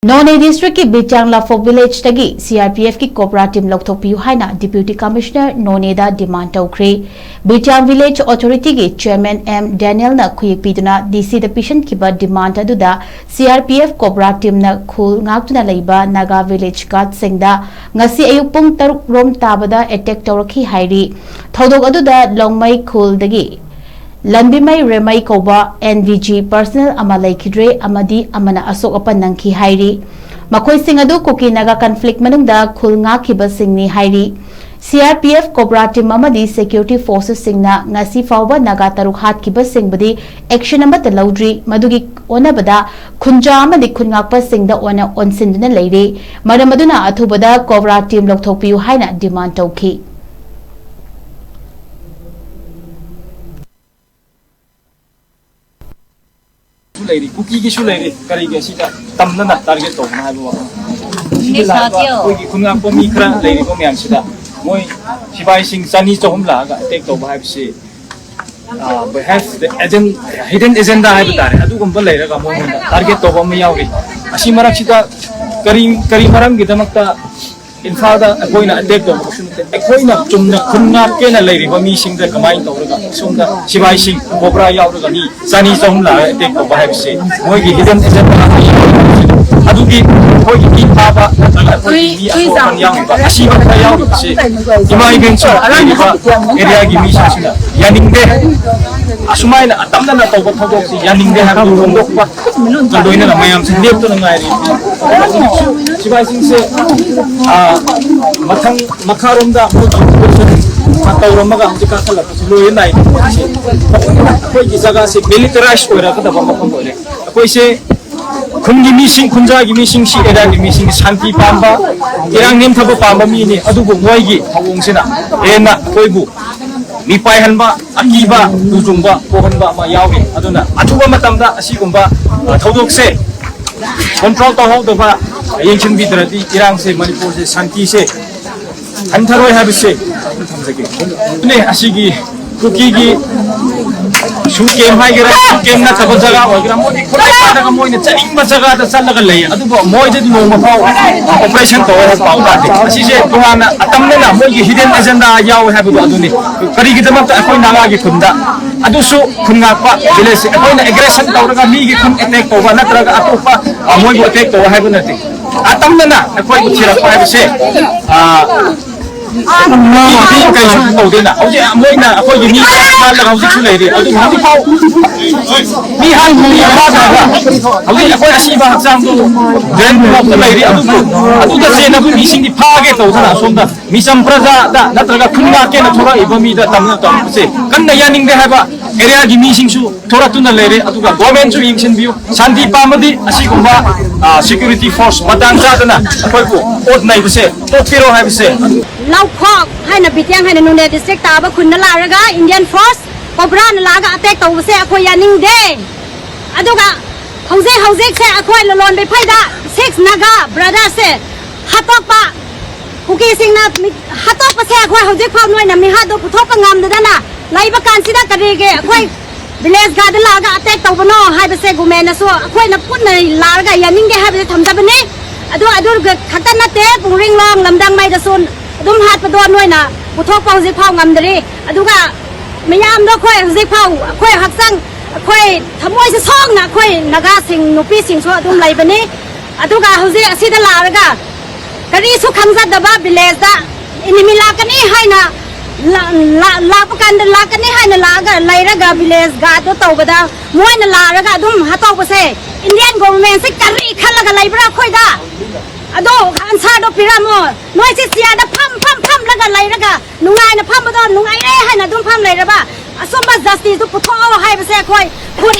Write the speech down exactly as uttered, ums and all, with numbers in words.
ꯅꯣꯅꯦ ꯗꯤꯁꯇ꯭ꯔꯤꯛꯀꯤ ꯕꯤꯇ꯭ꯌꯥꯡ ꯂꯥꯐꯣꯛ ꯚꯤꯂꯦꯖꯇꯒꯤ C R P ꯑꯦꯐꯀꯤ ꯀꯣꯕ꯭ꯔꯥ ꯇꯤꯝ ꯂꯧꯊꯣꯛꯄꯤꯌꯨ ꯍꯥꯏꯅ ꯗꯤꯄ꯭ꯌꯨꯇꯤ ꯀꯃꯤꯁꯅꯔ ꯅꯣꯅꯦꯗ ꯗꯤꯃꯥꯟ ꯇꯧꯈ꯭ꯔꯦ꯫ ꯕꯤꯇ꯭ꯌꯥꯡ ꯚꯤꯂꯦꯖ ꯑꯣꯊꯣꯔꯤꯇꯤꯒꯤ ꯆꯤꯌꯔꯃꯦꯟ ꯑꯦꯝ ꯗꯦꯅꯤꯌꯦꯜꯅ ꯈꯨꯌꯦꯛ ꯄꯤꯗꯨꯅ ꯗꯤ ꯁꯤꯗ ꯄꯤꯁꯤꯟꯈꯤꯕ ꯗꯤꯃꯥꯟ ꯑꯗꯨꯗ C R P F cobra ꯇꯤꯝꯅ ꯈꯨꯜ ꯉꯥꯛꯇꯨꯅ ꯂꯩꯕ ꯅꯥꯒꯥ ꯚꯤꯂꯦꯖ ꯒꯥꯔꯗꯁꯤꯡꯗ ꯉꯁꯤ ꯑꯌꯨꯛ ꯄꯨꯡ ꯇꯔꯨꯛ ꯔꯣꯝ ꯇꯥꯕꯗ ꯑꯦꯇꯦꯛ ꯇꯧꯔꯛꯈꯤ ꯍꯥꯏꯔꯤ꯫ ꯊꯧꯗꯣꯛ ꯑꯗꯨꯗ ꯂꯣꯡꯃꯩ ꯈꯨꯜꯗꯒꯤ ꯂꯟꯕꯤꯃꯩ ꯔꯦꯃꯩ ꯀꯧꯕ ꯑꯦꯟ ꯚꯤ ꯖꯤ ꯄꯔꯁꯅꯦꯜ ꯑꯃ ꯂꯩꯈꯤꯗ꯭ꯔꯦ ꯑꯃꯗꯤ ꯑꯃꯅ ꯑꯁꯣꯛ ꯑꯄꯟ ꯅꯪꯈꯤ ꯍꯥꯏꯔꯤ꯫ ꯃꯈꯣꯏꯁꯤꯡ ꯑꯗꯨ ꯀꯨꯀꯤ ꯅꯥꯒꯥ ꯀꯟꯐ꯭ꯂꯤꯛ ꯃꯅꯨꯡꯗ ꯈꯨꯜ ꯉꯥꯛꯈꯤꯕꯁꯤꯡꯅꯤ ꯍꯥꯏꯔꯤ꯫ ꯁꯤ R P F cobra team ꯑꯃꯗꯤ ꯁꯦꯀ꯭ꯌꯨꯔꯤꯇꯤ ꯐꯣꯔꯁꯦꯁꯁꯤꯡꯅ ꯉꯁꯤ ꯐꯥꯎꯕ ꯅꯥꯒꯥ ꯇꯔꯨꯛ ꯍꯥꯠꯈꯤꯕꯁꯤꯡꯕꯨꯗꯤ ꯑꯦꯛꯁꯟ ꯑꯃꯠꯇ ꯂꯧꯗ꯭ꯔꯤ꯫ ꯃꯗꯨꯒꯤ ꯑꯣꯟꯅꯕꯗ ꯈꯨꯟꯖꯥ ꯑꯃꯗꯤ ꯈꯨꯟꯉꯥꯛꯄꯁꯤꯡꯗ ꯑꯣꯟꯅ ꯑꯣꯟꯁꯤꯟꯗꯨꯅ ꯂꯩꯔꯤ꯫ ꯃꯔꯝ ꯑꯗꯨꯅ ꯑꯊꯨꯕꯗ ꯀꯣꯕ꯭ꯔꯥ ꯇꯤꯝ ꯂꯧꯊꯣꯛꯄꯤꯌꯨ ꯍꯥꯏꯅ ꯗꯤꯃꯥꯟ ꯇꯧꯈꯤ꯫ ꯂꯩꯔꯤ, ꯀꯨꯀꯤꯒꯤꯁꯨ ꯂꯩꯔꯤ꯫ ꯀꯔꯤꯒꯤ ꯑꯁꯤꯗ ꯇꯝꯅꯅ ꯇꯥꯔꯒꯦꯠ ꯇꯧꯕꯅꯣ ꯍꯥꯏꯕ ꯋꯥꯐꯝ, ꯁꯤꯗ ꯂꯥꯛꯏꯕ ꯑꯩꯈꯣꯏꯒꯤ ꯈꯨꯟꯉꯥꯛꯄ ꯃꯤ ꯈꯔ ꯂꯩꯔꯤꯕ ꯃꯌꯥꯝꯁꯤꯗ ꯃꯣꯏ ꯁꯤꯐꯥꯏꯁꯤꯡ ꯆꯅꯤ ꯆꯍꯨꯝ ꯂꯥꯛꯑꯒ ꯑꯦꯇꯦꯛ ꯇꯧꯕ ꯍꯥꯏꯕꯁꯤ, uh, we have the agent, hidden agenda ꯍꯥꯏꯕ ꯇꯥꯔꯦ꯫ ꯑꯗꯨꯒꯨꯝꯕ ꯂꯩꯔꯒ ꯃꯉꯣꯟꯗ ꯇꯥꯔꯒꯦꯠ ꯇꯧꯕ ꯑꯃ ꯌꯥꯎꯔꯤ꯫ ꯑꯁꯤ ꯃꯔꯛꯁꯤꯗ ꯀꯔꯤ ꯀꯔꯤ ꯃꯔꯝꯒꯤꯗꯃꯛꯇ ꯏꯝꯐꯥꯜꯗ ꯑꯩꯈꯣꯏꯅ ꯑꯦꯇꯦꯛ ꯇꯧꯕꯁꯨ ꯅꯠꯇꯦ꯫ ꯑꯩꯈꯣꯏꯅ ꯆꯨꯝꯅ ꯈꯨꯟ ꯉꯥꯛꯀꯦꯅ ꯂꯩꯔꯤꯕ ꯃꯤꯁꯤꯡꯗ ꯀꯃꯥꯏꯅ ꯇꯧꯔꯒ ꯁꯣꯝꯗ ꯁꯤꯐꯥꯏꯁꯤꯡ ꯀꯣꯕ꯭ꯔꯥ ꯌꯥꯎꯔꯒ ꯃꯤ ꯆꯅꯤ ꯆꯍꯨꯝ ꯂꯥꯛꯑꯒ ꯑꯦꯇꯦꯛ ꯇꯧꯕ ꯍꯥꯏꯕꯁꯦ ꯃꯣꯏꯒꯤ ꯍꯤꯗꯟ ꯑꯦꯖꯦꯟꯗꯥ ꯑꯃ ꯌꯥꯎꯔꯤ꯫ ꯑꯗꯨꯒꯤ ꯑꯩꯈꯣꯏꯒꯤ ꯃꯤ ꯐꯥꯕ ꯅꯠꯇ꯭ꯔꯒ ꯑꯩꯈꯣꯏꯒꯤ ꯃꯤ ꯑꯁꯣꯛ ꯑꯄꯟ ꯌꯥꯎꯔꯤꯕ, ꯑꯁꯤꯕ ꯈꯔ ꯌꯥꯎꯔꯤꯕꯁꯦ ꯏꯃꯥ ꯏꯕꯦꯟꯁꯤꯡ ꯂꯩꯔꯤꯕ ꯑꯦꯔꯤꯌꯥꯒꯤ ꯃꯤꯁꯤꯡꯁꯤꯅ ꯌꯥꯅꯤꯡꯗꯦ꯫ ꯑꯁꯨꯃꯥꯏꯅ ꯑꯇꯝꯅꯅ ꯇꯧꯕ ꯊꯧꯗꯣꯛꯁꯤ ꯌꯥꯅꯤꯡꯗꯦ ꯍꯥꯏꯕꯗꯨ ꯐꯣꯡꯗꯣꯛꯄ ꯂꯣꯏꯅꯅ ꯃꯌꯥꯝꯁꯦ ꯂꯦꯞꯇꯨꯅ ꯉꯥꯏꯔꯤ꯫ ꯁꯤꯐꯥꯏꯁꯤꯡꯁꯦ, ꯑ, ꯃꯊꯪ ꯃꯈꯥꯔꯣꯝꯗ ꯃꯣꯏꯒꯤ operation ꯇꯧꯔꯝꯃꯒ ꯍꯧꯖꯤꯛ ꯀꯥꯈꯠꯂꯛꯄꯁꯤ ꯂꯣꯏꯔꯦ ꯅꯥꯏꯗꯦ꯫ ꯑꯩꯈꯣꯏꯒꯤ ꯖꯒꯥꯁꯤ militarized ꯑꯣꯏꯔꯛꯀꯗꯕ ꯃꯐꯝ ꯑꯣꯏꯔꯦ꯫ ꯑꯩꯈꯣꯏꯁꯦ ꯈꯨꯟꯒꯤ ꯃꯤꯁꯤꯡ, ꯈꯨꯟꯖꯥꯒꯤ ꯃꯤꯁꯤꯡ, ꯁꯤ ꯑꯦꯔꯤꯌꯥꯒꯤ ꯃꯤꯁꯤꯡ ꯁꯥꯟꯇꯤ ꯄꯥꯝꯕ, ꯏꯔꯥꯡ ꯅꯦꯝꯊꯕ ꯄꯥꯝꯕ ꯃꯤꯅꯤ꯫ ꯑꯗꯨꯕꯨ ꯃꯣꯏꯒꯤ ꯊꯧꯑꯣꯡꯁꯤꯅ ꯍꯦꯟꯅ ꯑꯩꯈꯣꯏꯕꯨ ꯃꯤꯄꯥꯏꯍꯟꯕ, ꯑꯀꯤꯕ, ꯇꯨꯖꯨꯡꯕ ꯄꯣꯛꯍꯟꯕ ꯑꯃ ꯌꯥꯎꯔꯤ꯫ ꯑꯗꯨꯅ ꯑꯊꯨꯕ ꯃꯇꯝꯗ ꯑꯁꯤꯒꯨꯝꯕ, ꯑ, ꯊꯧꯗꯣꯛꯁꯦ ꯀꯟꯇ꯭ꯔꯣꯜ ꯇꯧꯍꯧꯗꯕ, ꯌꯦꯡꯁꯤꯟꯕꯤꯗ꯭ꯔꯗꯤ ꯏꯔꯥꯡꯁꯦ, ꯃꯅꯤꯄꯨꯔꯁꯦ ꯁꯥꯟꯇꯤꯁꯦ ꯍꯟꯊꯔꯣꯏ ꯍꯥꯏꯕꯁꯦ ꯊꯝꯖꯒꯦ꯫ ꯑꯗꯨꯅꯦ ꯑꯁꯤꯒꯤ ꯀꯨꯀꯤꯒꯤ ꯁꯨ ꯀꯦꯝ ꯍꯥꯏꯒꯦꯔꯥ, ꯁꯨ ꯀꯦꯝ ꯅꯠꯇꯕ ꯖꯒꯥ ꯑꯣꯏꯒꯦꯔꯥ, ꯃꯣꯏꯗꯤ ꯈꯨꯠꯂꯥꯏ ꯄꯥꯏꯔꯒ ꯃꯣꯏꯅ ꯆꯠꯅꯤꯡꯕ ꯖꯒꯥꯗ ꯆꯠꯂꯒ ꯂꯩ꯫ ꯑꯗꯨꯕꯨ ꯃꯣꯏꯗꯗꯤ ꯅꯣꯡꯃ ꯐꯥꯎ ꯑꯣꯄꯔꯦꯁꯟ ꯇꯧꯋꯦ ꯍꯥꯏꯕ ꯄꯥꯎ ꯇꯥꯗꯦ꯫ ꯑꯁꯤꯁꯦ ꯇꯣꯉꯥꯟꯅ ꯑꯇꯝꯅꯅ ꯃꯣꯏꯒꯤ ꯍꯤꯗꯦꯟ ꯑꯦꯖꯦꯟꯗꯥ ꯌꯥꯎꯋꯦ ꯍꯥꯏꯕꯗꯣ ꯑꯗꯨꯅꯤ꯫ ꯀꯔꯤꯒꯤꯗꯃꯛꯇ ꯑꯩꯈꯣꯏ ꯅꯥꯒꯥꯒꯤ ꯈꯨꯟꯗ ꯑꯗꯨꯁꯨ ꯈꯨꯟ ꯉꯥꯛꯄ ꯚꯤꯂꯦꯖꯁꯦ ꯑꯩꯈꯣꯏꯅ ꯑꯦꯒ꯭ꯔꯦꯁꯟ ꯇꯧꯔꯒ ꯃꯤꯒꯤ ꯈꯨꯟ ꯑꯦꯇꯦꯛ ꯇꯧꯕ ꯅꯠꯇ꯭ꯔꯒ ꯑꯇꯣꯞꯄ, ꯑ, ꯃꯣꯏꯕꯨ ꯑꯦꯇꯦꯛ ꯇꯧꯕ ꯍꯥꯏꯕ ꯅꯠꯇꯦ꯫ ꯑꯇꯝꯅꯅ ꯑꯩꯈꯣꯏꯕꯨ ꯊꯤꯔꯛꯄ ꯍꯥꯏꯕꯁꯦ, ꯑ, ꯃꯤ ꯀꯩꯁꯨ ꯇꯧꯗꯦꯅ꯫ ꯍꯧꯖꯤꯛ ꯃꯣꯏꯅ ꯑꯩꯈꯣꯏꯒꯤ ꯃꯤ ꯍꯥꯠꯂꯒ ꯍꯧꯖꯤꯛꯁꯨ ꯂꯩꯔꯤ꯫ ꯑꯗꯨꯕꯨ ꯍꯧꯖꯤꯛꯐꯥꯎ ꯃꯤ ꯍꯥꯠ-, ꯃꯤ ꯍꯥꯠꯂꯒ ꯍꯧꯖꯤꯛ ꯑꯩꯈꯣꯏ ꯑꯁꯤꯕ ꯍꯛꯆꯥꯡꯗꯨ ꯗ꯭ꯔꯦꯟ ꯕ꯭ꯂꯣꯛꯇ ꯂꯩꯔꯤ꯫ ꯑꯗꯨꯕꯨ ꯑꯗꯨꯗ ꯆꯦꯟꯅꯕ ꯃꯤꯁꯤꯡꯗꯤ ꯐꯥꯒꯦ ꯇꯧꯗꯅ ꯑꯁꯣꯝꯗ ꯃꯤꯆꯝ ꯄ꯭ꯔꯖꯥꯗ ꯅꯠꯇ꯭ꯔꯒ ꯈꯨꯟ ꯉꯥꯛꯀꯦꯅ ꯊꯣꯔꯛꯏꯕ ꯃꯤꯗ ꯇꯝꯅ ꯇꯧꯕꯁꯦ ꯀꯟꯅ ꯌꯥꯅꯤꯡꯗꯦ ꯍꯥꯏꯕ ꯑꯦꯔꯤꯌꯥꯒꯤ ꯃꯤꯁꯤꯡꯁꯨ ꯊꯣꯔꯛꯇꯨꯅ ꯂꯩꯔꯦ꯫ ꯑꯗꯨꯒ ꯒꯣꯔꯃꯦꯟꯁꯨ ꯌꯦꯡꯁꯤꯟꯕꯤꯌꯨ꯫ ꯁꯥꯟꯇꯤ ꯄꯥꯝꯕꯗꯤ ꯑꯁꯤꯒꯨꯝꯕ, ꯑ, ꯁꯦꯀ꯭ꯌꯨꯔꯤꯇꯤ ꯐꯣꯔꯁ ꯃꯇꯥꯡ ꯆꯥꯗꯅ ꯑꯩꯈꯣꯏꯕꯨ ꯑꯣꯠ ꯅꯩꯕꯁꯦ ꯇꯣꯛꯄꯤꯔꯣ ꯍꯥꯏꯕꯁꯦ꯫ ꯂꯧꯈꯣꯛ ꯍꯥꯏꯅ ꯕꯤꯇꯦꯡ ꯍꯥꯏꯅ ꯅꯣꯅꯦ ꯗꯤꯁꯇ꯭ꯔꯤꯛ ꯇꯥꯕ ꯈꯨꯟꯗ ꯂꯥꯛꯂꯒ ꯏꯟꯗꯤꯌꯥꯟ ꯐꯣꯔꯁ ꯀꯣꯕ꯭ꯔꯥꯅ ꯂꯥꯛꯂꯒ ꯑꯇꯦꯛ ꯇꯧꯕꯁꯦ ꯑꯩꯈꯣꯏ ꯌꯥꯅꯤꯡꯗꯦ꯫ ꯑꯗꯨꯒ ꯍꯧꯖꯤꯛ ꯍꯧꯖꯤꯛꯁꯦ ꯑꯩꯈꯣꯏ ꯂꯂꯣꯟꯕꯤ ꯐꯩꯗ ꯁꯤꯛꯁ ꯅꯥꯒꯥ ꯕ꯭ꯔꯗꯔꯁꯦ ꯍꯥꯠꯇꯣꯛꯄ, ꯀꯨꯀꯤꯁꯤꯡꯅ ꯃꯤ-, ꯍꯥꯠꯇꯣꯛꯄꯁꯦ ꯑꯩꯈꯣꯏ ꯍꯧꯖꯤꯛ ꯐꯥꯎ ꯅꯣꯏꯅ ꯃꯤꯍꯥꯠꯇꯣ ꯄꯨꯊꯣꯛꯄ ꯉꯝꯗꯗꯅ ꯂꯩꯕ ꯀꯥꯟꯁꯤꯗ ꯀꯔꯤꯒꯤ ꯑꯩꯈꯣꯏ ꯚꯤꯂꯦꯖ ꯒꯥꯔꯗ ꯂꯥꯛꯑꯒ ꯑꯇꯦꯛ ꯇꯧꯕꯅꯣ ꯍꯥꯏꯕꯁꯦ ꯒꯣꯔꯃꯦꯟꯅꯁꯨ ꯑꯩꯈꯣꯏꯅ ꯄꯨꯟꯅ ꯂꯥꯛꯑꯒ ꯌꯥꯅꯤꯡꯗꯦ ꯍꯥꯏꯕꯁꯦ ꯊꯝꯖꯕꯅꯤ꯫ ꯑꯗꯨ, ꯑꯗꯨ ꯈꯛꯇ ꯅꯠꯇꯦ, ꯄꯨꯡꯔꯤꯡꯂꯣꯡ ꯂꯝꯗꯥꯡꯃꯩꯗꯁꯨ ꯑꯗꯨꯝ ꯍꯥꯠꯄꯗꯣ ꯅꯣꯏꯅ ꯄꯨꯊꯣꯛꯄ ꯍꯧꯖꯤꯛ ꯐꯥꯎ ꯉꯝꯗ꯭ꯔꯤ꯫ ꯑꯗꯨꯒ ꯃꯌꯥꯝꯗꯣ ꯑꯩꯈꯣꯏ ꯍꯧꯖꯤꯛ ꯐꯥꯎ ꯑꯩꯈꯣꯏ ꯍꯛꯆꯥꯡ, ꯑꯩꯈꯣꯏ ꯊꯃꯣꯏꯁꯦ ꯁꯣꯛꯅ ꯑꯩꯈꯣꯏ ꯅꯥꯒꯥꯁꯤꯡ ꯅꯨꯄꯤꯁꯤꯡꯁꯨ ꯑꯗꯨꯝ ꯂꯩꯕꯅꯤ꯫ ꯑꯗꯨꯒ ꯍꯧꯖꯤꯛ ꯑꯁꯤꯗ ꯂꯥꯛꯂꯒ ꯀꯔꯤꯁꯨ ꯈꯪꯖꯗꯕ ꯚꯤꯂꯦꯖꯇ ꯏꯅꯤꯃꯤ ꯂꯥꯛꯀꯅꯤ ꯍꯥꯏꯅ ꯂꯥ-, ꯂꯥ-, ꯂꯥꯛꯄ ꯀꯥꯟꯗ ꯂꯥꯛꯀꯅꯤ ꯍꯥꯏꯅ ꯂꯥꯛꯑꯒ ꯂꯩꯔꯒ ꯚꯤꯂꯦꯖ ꯒꯥꯔꯗꯇꯣ ꯇꯧꯕꯗ ꯃꯣꯏꯅ ꯂꯥꯛꯂꯒ ꯑꯗꯨꯝ ꯍꯥꯠꯇꯣꯛꯄꯁꯦ ꯏꯟꯗꯤꯌꯥꯟ ꯒꯣꯚꯔꯟꯃꯦꯟꯁꯦ ꯀꯔꯤ ꯈꯜꯂꯒ ꯂꯩꯕ꯭ꯔꯥ ꯑꯩꯈꯣꯏꯗ? ꯑꯗꯣ ꯑꯟꯁꯥꯔꯗꯣ ꯄꯤꯔꯝꯃꯣ꯫ ꯅꯣꯏꯁꯦ ꯆꯤꯌꯥꯔꯗ ꯐꯝ, ꯐꯝ, ꯐꯝꯂꯒ ꯂꯩꯔꯒ ꯅꯨꯡꯉꯥꯏꯅ ꯐꯝꯕꯗꯣ ꯅꯨꯡꯉꯥꯏꯔꯦ ꯍꯥꯏꯅ ꯑꯗꯨꯝ ꯐꯝ ꯂꯩꯔꯕ ꯑꯆꯨꯝꯕ ꯖꯁꯇꯤꯁꯇꯨ ꯄꯨꯊꯣꯛꯑꯣ ꯍꯥꯏꯕꯁꯦ ꯑꯩꯈꯣꯏ ꯈꯨꯠ